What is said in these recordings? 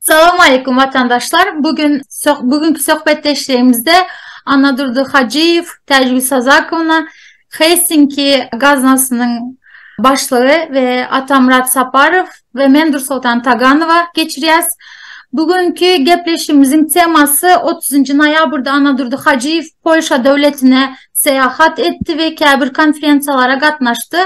Salam aleýkum watandaşlar. Bu gün bugünkü söhbetdeşligimizde Annadurdy Hajyýew, Täjigül Sazakowna, Helsinki gaznasynyň başlygy we Atamyrat Saparow we men Dursoltan Taganowa geçirýäs. Bugünkü gepleşigimiziň temasy 30-njy noýabrda Annadurdy Hajyýew Polşa döwletine syýahat etdi we käbir konferensiýalara gatnaşdy.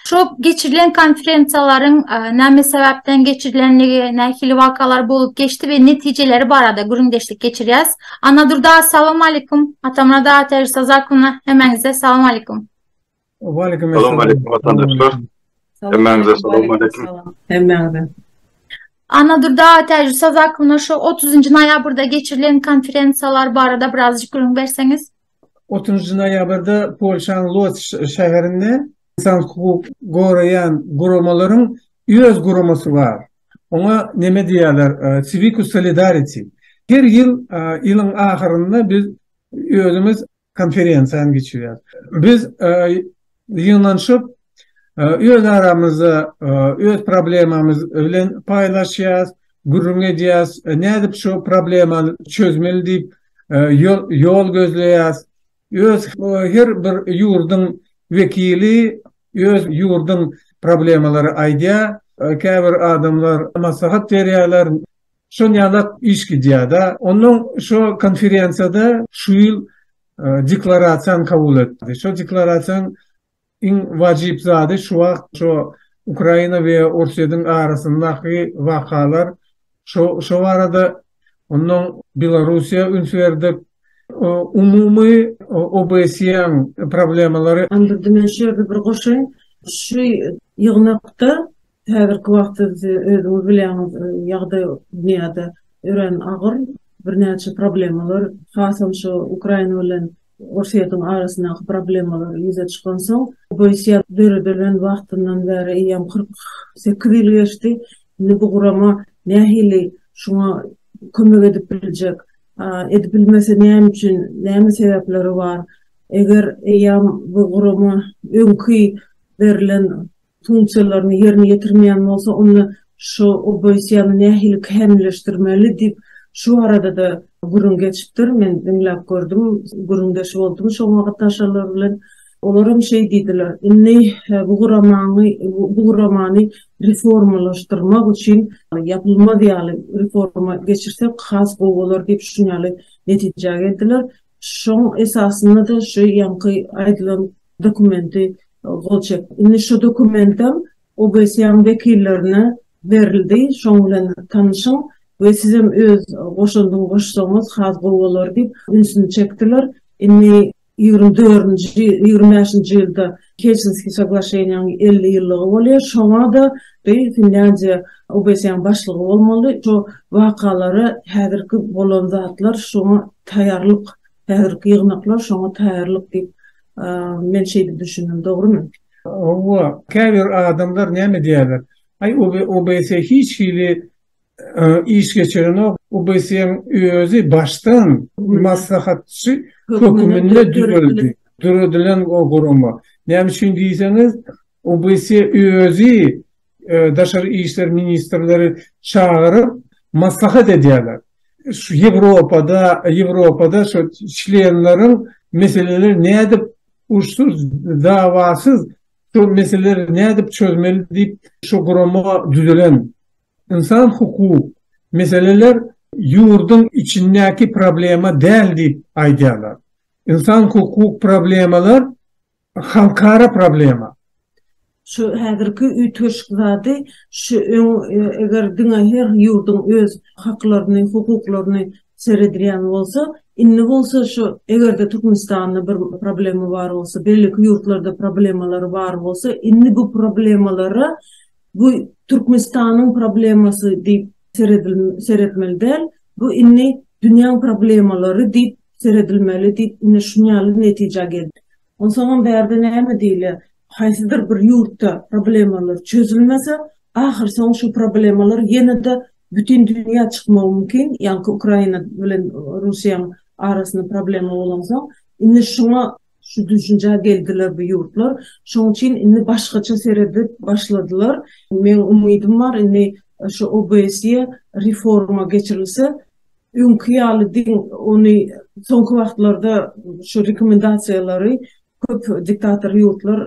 Şo geçirilen konferensiýalaryň näme sebäpden geçirilenligi, nähili wakalar bolup geçdi we netijeleri barada gürrüňdeşlik geçirýäs. Annadurdy aga salam aleýkum. Atamyrat aga, Täjir Sazakowna hemmäňize salam aleýkum. Waleýkim Salam aleýkum watandaşlar. Hemmäňize salam aleýkum. Hemmäňize. Annadurdy aga, Täjir Sazakowna şo 30-njy noýabrda geçirilen konferensiýalar barada birazjyk gürrüň berseňiz. Otuzynjy noýabrda Polşanyň Lodz şäherinde ynsan hukuk goraýan guramalaryň öz guramasy bar. Oňa neme diýýärler, Civicus Solidarity. Her ýyl ýylyň ahyrynda biz özümiz konferensiýany geçirýäris. Biz ýygnanyşyp, öz aramyzda öz problemamyz bilen paýlaşýas, gürrüň edýäs, nädip şu problemany çözmeli diýip ýol gözleýäs. Öz her bir ýurduň wekili öz ýurduň problemalary aýdýar, käbir adamlar maslahat berýärler. Şon ýalak iş gidýär-de. Onnoň şo konferensiýada şu ýyl deklarasiýany kabul etdi. Şo deklarasiýanyň iň wajyp zady şu wagt şo Ukraina we Orsýetiň arasyndaky wakalar şo şo barada onnoň Belarussiýa üns berdik. Umumy OBSE-iň problemalary. Andurdy men şu ýerde bir goşaýyn. Şu ýygnakda Häzirki wagtda siz özüňiz bilýäňiz, ýagdaý dünýäde örän agyr, birnäçe problemalar, hasam şu Ukraina bilen Orsýetiň arasyndaky problemalar ýüze çykansoň, OBSE döredilen wagtyndan bäri eýýäm 48 ýyl geçdi. Indi bu gurama nähili şuňa kömek edip biljek, edip bilmese näme üçin, näme sebäpleri bar? Eger eýýäm bu gurama öňki berlen funksiýalaryny ýerine ýetirmeýän bolsa, onda şu OBSE-ni nähili kämilleşdirmeli diýip, şu barada-da gürrüň geçipdir. Men diňläp gördüm, gürrüňdeş boldum şoňa gatnaşanlar bilen. Olaram şeý diýdiler, Indi bu guramany, bu guramany reformalaşdyrmak üçin ýapylmaz ýaly reforma geçirsek has gowy bolar diýip, şuň ýaly netijä geldiler. Şoň esasynda-da şu ýaňky aýdylan dokumenti gol çekdi. Indi şu dokumentem OBSE-niň wekillerine berildi, şoň bilen tanyşyň we sizem öz goşandyňy goşsaňyz has gowy bolar diýip ünsüni çekdiler. Indi 24-nji, 25-nji ýylda Helsinski soglaşeniýanyň 50 ýyllygy bolýar. Şoňa-da Finlýandiýa OBSE-niň başlygy bolmaly. Şu wakalara häzirki bolan zatlar şoňa taýýarlyk, häzirki ýygnaklar şoňa taýýarlyk diýip Men şeýdip düşündim, dogrumy? Hawa, käbir adamlar näme diýýärler? Aý, OBSE hiç hili iş geçirenok, OBSE-niň özi başdan maslahatçy höküminde düzüldi, döredilen gurama. Näme üçin diýseňiz, OBSE özi daşary işler ministrleri çagyryp maslahat edýärler. Şu Ýewropada, Ýewropada şu çlenleriň meseleleri nädip urşsuz, dawasyz şu meseleleri nädip çözmeli diýip şu gurama düzülen. Ynsan hukuk meseleler ýurduň içindäki problema däl diýip aýdýarlar. Ynsan hukuk problemalar Halkara problema. Şu häzirki üýtgeşik zady şu öň eger diňe her ýurduň öz haklaryny, hukuklaryny seredilýän bolsa, indi bolsa şu egerde Türkmenistanda bir problema bar bolsa, beýleki ýurtlarda problemalary bar bolsa, indi bu problemalara bu Türkmenistanyň problemasy diýip seredmeli däl, bu indi dünýäň problemalary diýip seredilmeli diýip ine şuny ýaly netijä geldik. Onsoňam bärde näme diýilýär, haýsydyr bir ýurtda problemalar çözülmese, ahyrsoňy şu problemalar ýene-de bütin dünýä çykmagy mümkin, ýaňky Ukraina bilen Russiýaň arasynda problema bolansoň, indi şuňa şu düşünjä geldiler bu ýurtlar. Şoň üçin indi başgaça seredip başladylar. Meň umydym bar, indi. şu OBSE reforma geçirilse, öňki ýaly diň ony soňky wagtlarda şu rekomendasiýalary köp diktator ýurtlar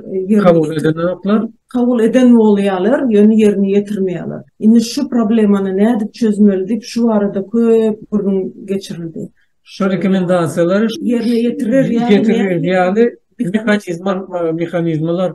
kabul edenoklar. Kabul eden bolýarlar, ýöne ýerine ýetirmeýärler. Indi şu problemany nädip çözmeli diýip şu barada köp gürrüň geçirildi. Şu rekomendasiýalary ýerine ýetirer ýaly ýetirer ýaly mehanizma mehanizmalar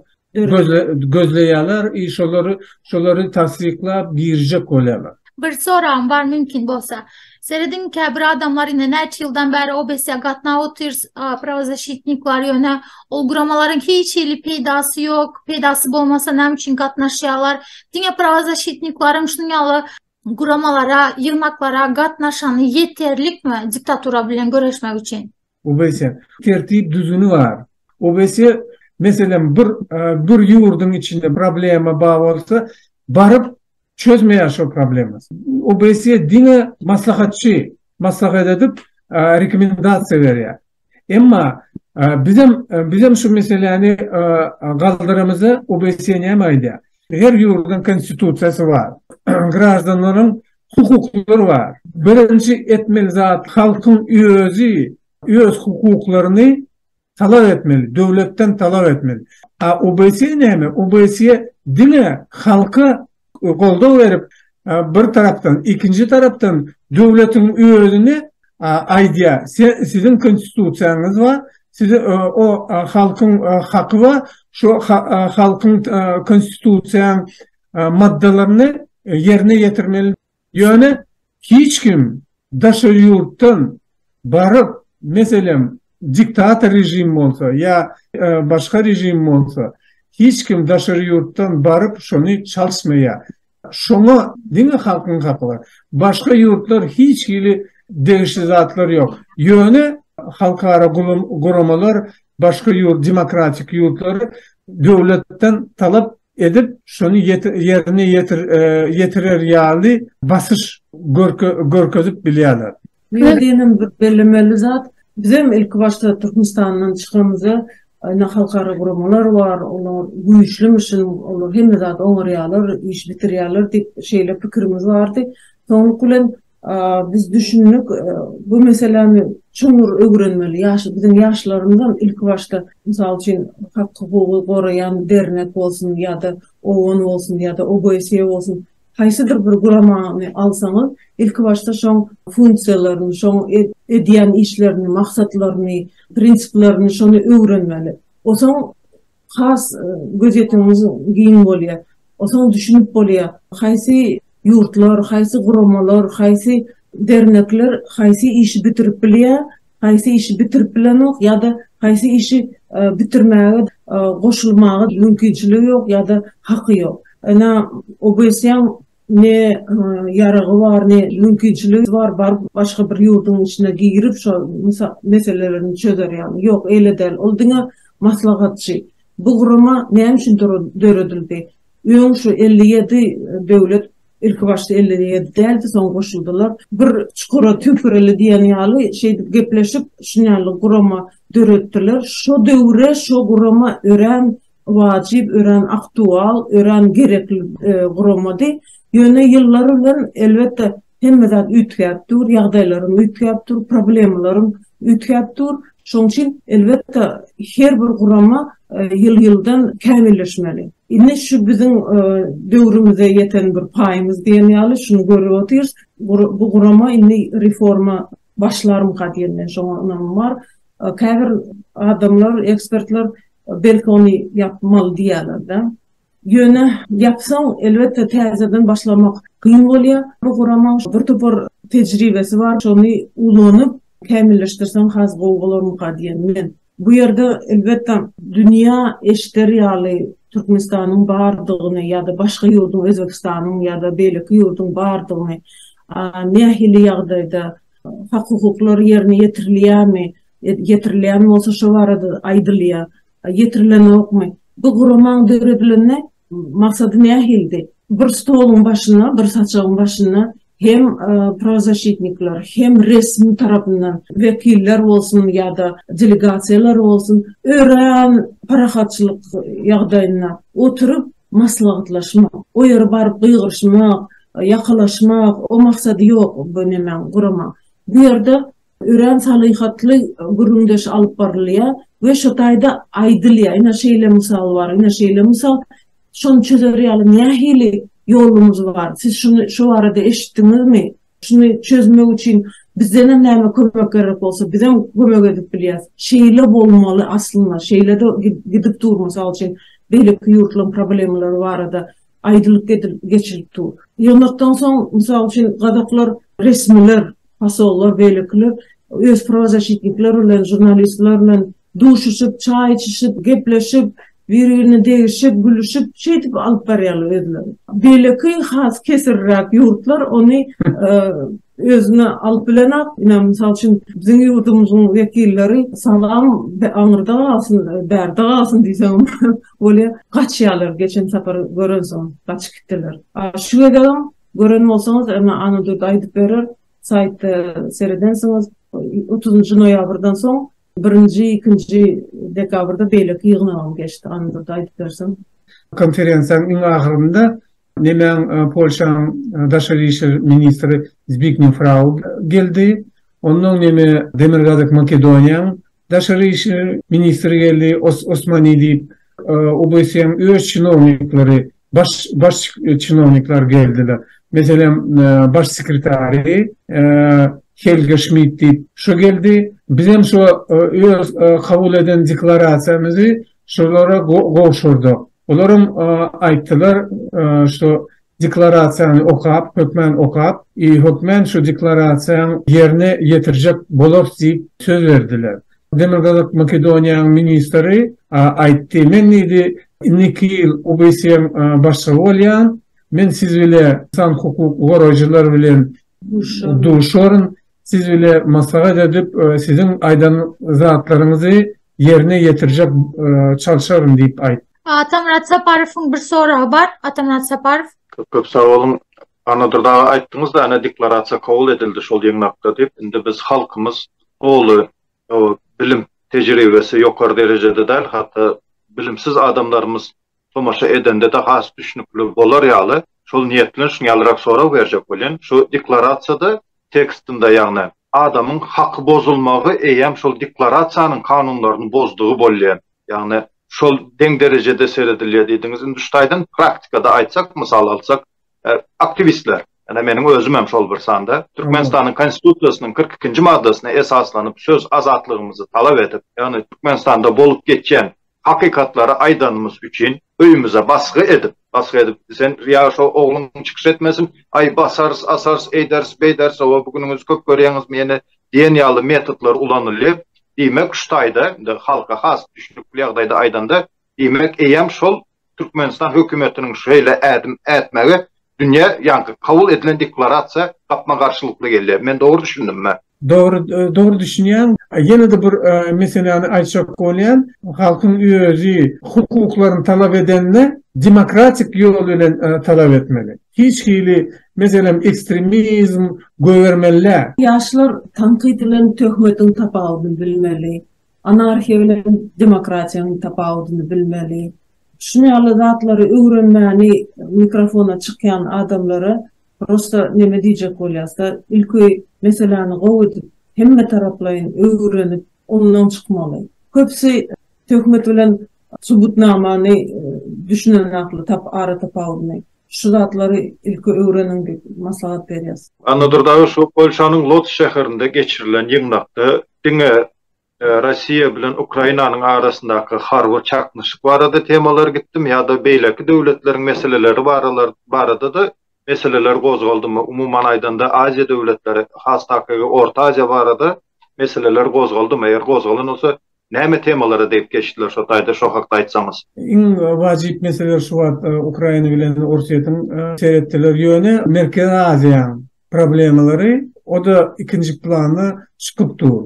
gözleýärler i şolary şolary tassyklap girjek bolýarlar. Bir soragym bar mümkin bolsa. Serediň käbir adamlar ine näçe ýyldan bäri OBSE gatnap otyr prawozasşitniklar ýöne ol guramalaryň hiç hili peýdasy ýok, peýdasy bolmasa näme üçin gatnaşýarlar? Diňe prawozasşitniklaryň şunuň ýaly guramalara, ýygnaklara gatnaşany ýeterlikmi diktatura bilen göreşmek üçin? OBSE tertip düzgüni bar. OBSE meselem bir bir ýurduň içinde problema bar bolsa baryp çözmeýär şo problemasy. OBSE diňe maslahatçy, maslahat edip rekomendasiýa berýär. Emma bizem bizem şu meseläni galdyramyzda OBSE näme aýdýar? Her ýurduň konstitusiýasy bar. Graždanlaryň hukuklary bar. Birinji etmeli zat halkyň özi öz hukuklaryny talap etmeli, döwletden talap etmeli. A OBSE näme? OBSE diňe halka goldaw berip bir tarapdan, ikinji tarapdan döwletiň özüne aýdýar, siziň konstitusiýaňyz bar, size o halkyň haky bar, şu halkyň konstitusiýaň maddalaryny ýerine ýetirmeli. Ýöne hiç kim daşary ýurtdan baryp, meselem, diktator režim bolsa ýa başga režim bolsa, hiç kim daşary ýurtdan baryp şony çalyşmaýar. Şoňa diňe halkyň haky bar. Başga ýurtlar hiç hili degişli zatlar ýok. Ýöne halkara guramalar başga ýurt demokratik ýurtlary döwletden talap edip, şony ýerine ýetirer ýaly basyş görkezip bilýärler. Bu ýerde ýene bir bellemeli zat, bizem ilki başda Türkmenistandan çykamyzda ine halkara guramalar bar, olar güýçlümişin, olar hemme zady oňarýarlar, iş bitirýärler diýip şeýle pikirimiz bardy. Soňluk bilen Biz düşündik, bu meseläni çuňňur öwrenmeli. Ýaş, biziň ýaşlarymyzam ilki başda, mysal üçin, hak-hukugy goraýan dernek bolsun ýa-da OON bolsun ýa-da OBSE bolsun, haýsydyr bir guramany alsaňyz, ilki başda şoň funksiýalaryny, şoň edýän işlerini, maksatlaryny, prinsiplerini şony öwrenmeli. Onsoň has gözýetimiňiz giň bolýar. Onsoň düşünip bolýar, haýsy ýurtlar, haýsy guramalar, haýsy dernekler haýsy işi bitirip bilýär, haýsy işi bitirip bilenok ýa-da haýsy işi bitirmäge goşulmaga mümkinçiligi ýok ýa-da haky ýok. Ine, OBSE-niň ne ýaragy bar, ne mümkinçiligi bar baryp başga bir ýurduň içine girip şo meselelerini çözer ýaly. Ýok, eýle däl. Ol diňe maslahatçy. Bu gurama näme üçin döredildi? Öň şu 57 döwlet ilki başda 57 däldi, soň goşuldylar. Bir çukura tüýküreli diýen ýaly şeýdip gepleşip, şuny ýaly gurama döretdiler. Şo döwre şo gurama örän wajyp, örän aktual, örän gerekli guramady. Ýöne ýyllar bilen elbetde hemme zat üýtgäp dur, ýagdaýlaram üýtgäp dur, problemalaram üýtgäp dur. Şonuň üçin elbetde her bir gurama ýyl-ýyldan kämilleşmeli. Indi şu biziň döwrümize ýeten bir paýymyz diýen ýaly şuny görüp otyrys. Bu gurama indi reforma başlarmyka diýen men şoňa ynamym bar. Käbir adamlar, ekspertler Belki ony ýapmaly diýýärler-dä. Ýöne ýapsaň, elbetde, täzeden başlamak kyn bolýar. Bu guramaň bir topar tejribesi bar, şony ulanyp, kämilleşdirseň has gowy bolarmyka diýen men. Bu ýerde, elbetde, dünýä eşder ýaly Türkmenistanyň bardygyny ýa-da başga ýurduň, Özbegistanyň ýa-da beýleki ýurduň bardygyny, nähili ýagdaýda hak-hukuklar ýerine ýetirilýärmi, ýetirilýän bolsa şo barada aýdylýar. Ýetirilenokmy? Bu guramaň döredilenine maksady nähildi? Bir stoluň başynda, bir saçagyň başynda hem prawozasşitnikler, hem resmi tarapyndan wekiller bolsun ýa-da delegasiýalar bolsun, örän parahatçylyk ýagdaýynda oturyp maslahatlaşmak, o ýere baryp gygyryşmak. ýakalaşmak o maksady ýok bu nemäň guramaň. Bu ýerde örän salyhatly gürrüňdeş alyp barylýar we şo taýda aýdylýar ine şeýle mysal bar ine şeýle mysal şony çözer ýaly nähili ýolumyz bar siz şuny şu barada eşitdiňizmi Şuny çözmek üçin bizdenem näme kömek gerek bolsa bizem kömek edip bilýäs. Şeýle bolmaly aslynda. Şeýle-de gidip dur mysal üçin beýleki ýurtlaryň problemalary barada aýdylyp geçilip dur. Ýygnakdan soň mysal üçin gazaklar resmiler, posollar beýlekiler öz prawozaşitnikler bilen, žurnalistler bilen duşuşyp, çaý içişip, gepleşip, bir-birine degişip, gülüşip, şeýdip alyp barýarlar özleri. Beýleki has kesirräk ýurtlar ony özüne alyp bilenok. Ine, mysal üçin, biziň ýurdumyzyň wekilleri salam aňyrda galsyn, bärde galsyn diýseňem bolýar, gaçýarlar, geçen sapar görensoň gaçyp gitdiler. A şu gezegem gören bolsaňyz, ine, Annadurdy aýdyp berer, saýtda seredensiňiz, otuzynjy noýabrdan soň Birinji, ikinji dekabrda beýleki ýygnagam geçdi. Annadurdy aýdyp berseň. Konferensiýanyň iň ahyrynda nemäň Polşanyň daşary işler ministri Zbigniew Rau geldi. Ondan neme Demirgazyk Makedoniýanyň daşary işler ministri geldi, Osmani diýip. OBSE-niň öz çinownikleri, baş baş çinownikler geldiler. Meselem, baş sekretary Helge Şmid diýip şo geldi. Bizem şo öz kabul eden deklarasiýamyzy şolara gowşurdyk. Olaram aýtdylar, şo deklarasiýany okap, hökmän okap, i hökmän şu deklarasiýaň ýerine ýetirjek bolarys diýip söz berdiler. Demirgazyk Makedoniýanyň ministri aýtdy, men diýdi, indiki ýyl OBSE-niň başlygy bolýan, men siz bile ynsan hukuk goraýjylar bilen duşaryn, siz bile maslahat edip, siziň aýdan zatlaryňyzy ýerine ýetirjek çalşaryn diýip aýtdy. Atamyrat Saparowyň bir soragy bar. Atamyrat Saparow. Köp köp sag boluň. Annadurdy aga aýtdyňyzda ene deklarasiýa kabul edildi şol ýygnakda diýip. Indi biz halkymyz doly bilim tejribesi ýokary derejede däl, hatda bilimsiz adamlarymyz tomaşa edende-de has düşnükli bolar ýaly şol niýet bilen şuň ýalyrak sorag berjek bolýan. Şu deklarasiýada tekstinde ýagny adamyň haky bozulmagy eýýäm şol deklarasiýanyň kanunlaryny bozdugy bolýar. Ýagny şol deň derejede seredilýär diýdiňiz. Indi şu taýdan praktikada aýtsak, mysal alsak, aktiwistler, ýa meniň özüm hem şol bir sanda, Türkmenistanyň Konstitusiýasynyň 42-nji maddasyna esaslanyp söz azatlygymyzy talap edip, ýagny Türkmenistanda bolup geçýän hakykatlary aýdanymyz üçin öýümize basgy edip, basgy edip, sen ýa şo ogluň çykyş etmesin, aý basarys, asarys, eýderis, beýderis, hawa bu günüňizi köp görýäňizmi ýene diýen ýaly metodlar ulanylýar. Diýmek, şu taýda, indi halka has düşnükli ýagdaýda aýdanda, diýmek, eýýäm şol Türkmenistan hökümetiniň şeýle ädim ätmegi dünýä, ýaňky kabul edilen deklarasiýa gapma-garşylykly gelýär. Men dogry düşündimmi? Dogry, dogry düşünýäň. Ýene-de bir meseläni aýtjak bolýan, halkyň özi hukuklaryny talap edende demokratik ýol bilen talap etmeli. Hiç hili, meselem, ekstremizm goýbermeli däl. Ýaşlar tankyt bilen töhmetiň tapawudyny bilmeli. Anarhiýa bilen demokratiýanyň tapawudyny bilmeli. Şuny ýaly zatlary öwrenmäni mikrofona çykýan adamlara prosta neme diýjek bolýasda, ilki meseläni gowy edip hemme taraplaýyn öwrenip ondan çykmaly. Köpüsi töhmet bilen subutnamany düşünenakly tap ara tapawudyny. Şu zatlary ilki öwreniň diýip maslahat berýäs. Annadurdy aga şu Polşanyň Lodz şäherinde geçirilen ýygnakda diňe Russiýa bilen Ukrainanyň arasyndaky harby çaknyşyk barada temalar gitdimi ýa-da beýleki döwletleriň meseleleri barada-da meseleler gozgaldymy? Umuman aýdanda Aziýa döwletleri, has takygy Orta Aziýa barada meseleler gozgaldymy? Eger gozgalan bolsa näme temalara degip geçdiler şo taýda şo hakda aýtsaňyz? Iň wajyp meseleler şu wagt Ukraina bilen Orsýetiň seretdiler. Ýöne Merkezi Aziýanyň problemalary o-da ikinji plana çykyp dur.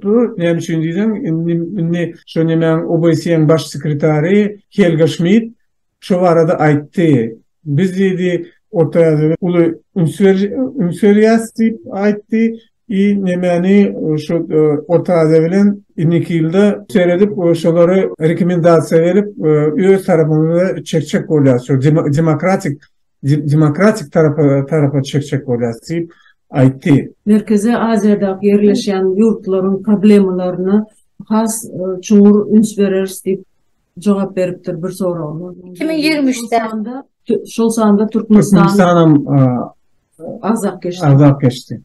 Dur, näme üçin diýseň, indi indi şo nemäň OBSE-niň baş sekretary Helga Şmid şo barada aýtdy. Biz diýdi, Orta Aziýa uly üns üns berýäs diýip aýtdy. I nemäni şo Orta Aziýa bilen indiki ýylda seredip, şolary rekomendasiýa berip, öz tarapymyza çekjek bolýas. Şo demokratik. demokratik tarapa tarapa çekjek bolýas diýip aýtdy. Merkezi Aziýadaky ýerleşýän ýurtlaryň problemalaryna has çuňňur üns bereris diýip jogap beripdir bir soragyna. 2023-de. Şol sanda Türkmenistan Türkmenistanam agzap geçdi. Agzap geçdi.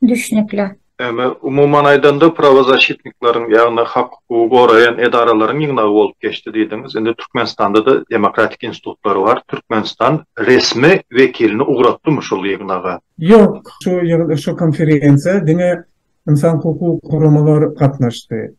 Düşnükli. Eme, umuman aýdanda prawozaşitnikleriň, ýagny hak-hukugy goraýan edaralaryň ýygnagy bolup geçdi diýdiňiz. Indi Türkmenistanda-da demokratik institutlar bar. Türkmenistan resmi wekilini ugratdymy şol ýygnaga? Ýok, şu şu konferensiýa diňe ynsan hukuk guramalar gatnaşdy.